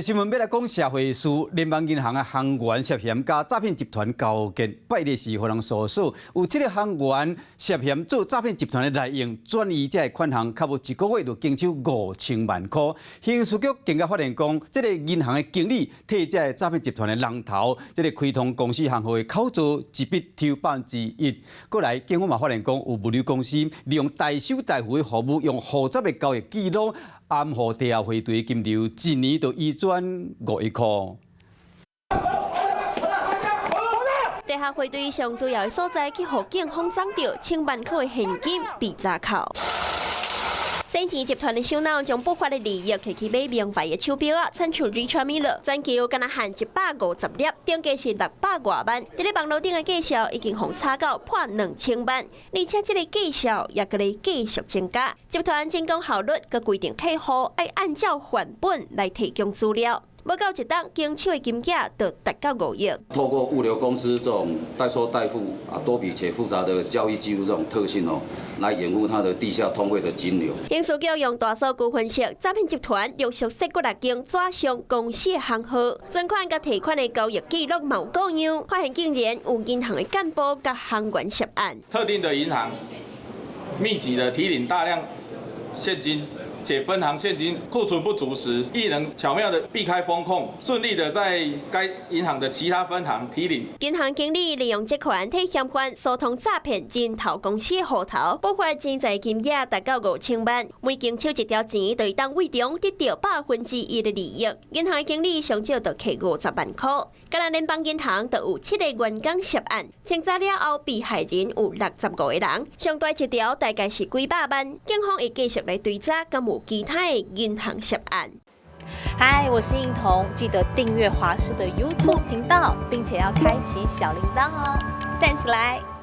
新聞欲來講社會事，聯邦銀行的行員涉嫌佮詐騙集團勾結，拜日時予人搜索，有七个行員涉嫌做詐騙集團的內應，轉移這个款項，較無一個月就經手5000萬箍。刑事局更加發現講，這个銀行的經理替這个詐騙集團的人頭，這个開通公司行號的口座一筆抽1%。過來，警方嘛發現講，有物流公司利用代收代付的服務，用複雜的交易記錄，掩護地下匯兌金流，一年就移轉5億箍。地下匯兌上主要的所在，去予警方掌著千萬箍的現金被查扣。洗錢集團的首腦將不法的利益提去買名牌的手錶仔，親像 Richard Mille，全球敢若限150粒，定價是600外萬。佇咧網路頂的價數已經予炒到破2000萬，而且這个價數也閣咧繼續增加。集團真講效率，閣規定客戶愛按照範本來提供資料。無夠一冬，經手的金額就達到5億。透過物流公司這種代收代付啊，多筆且複雜的交易記錄這種特性哦，來掩護它的地下通匯的金流。刑事局用大數據分析，詐騙集團陸續設幾若間轉賬公司的行號，存款佮提款的交易記錄嘛有過樣，發現竟然有銀行的幹部佮行員涉案。特定的銀行密集的提領大量現金，且分行現金庫存不足時，亦能巧妙的避開風控，順利的在該銀行的其他分行提領。銀行經理利用職權替嫌犯疏通詐騙人頭公司戶頭，不法錢財金額達到5000萬，每經手一條錢，就會當為中得著1%的利益。銀行經理上少就挃50萬箍。敢若聯邦銀行就有七个員工涉案，清查了後，被害人有65個人，上大一條大概是幾百萬。警方會繼續來追查，敢有其他的銀行涉案。嗨，我是應彤，記得訂閱華視的 YouTube 頻道，並且要開啟小鈴鐺哦，讚起來！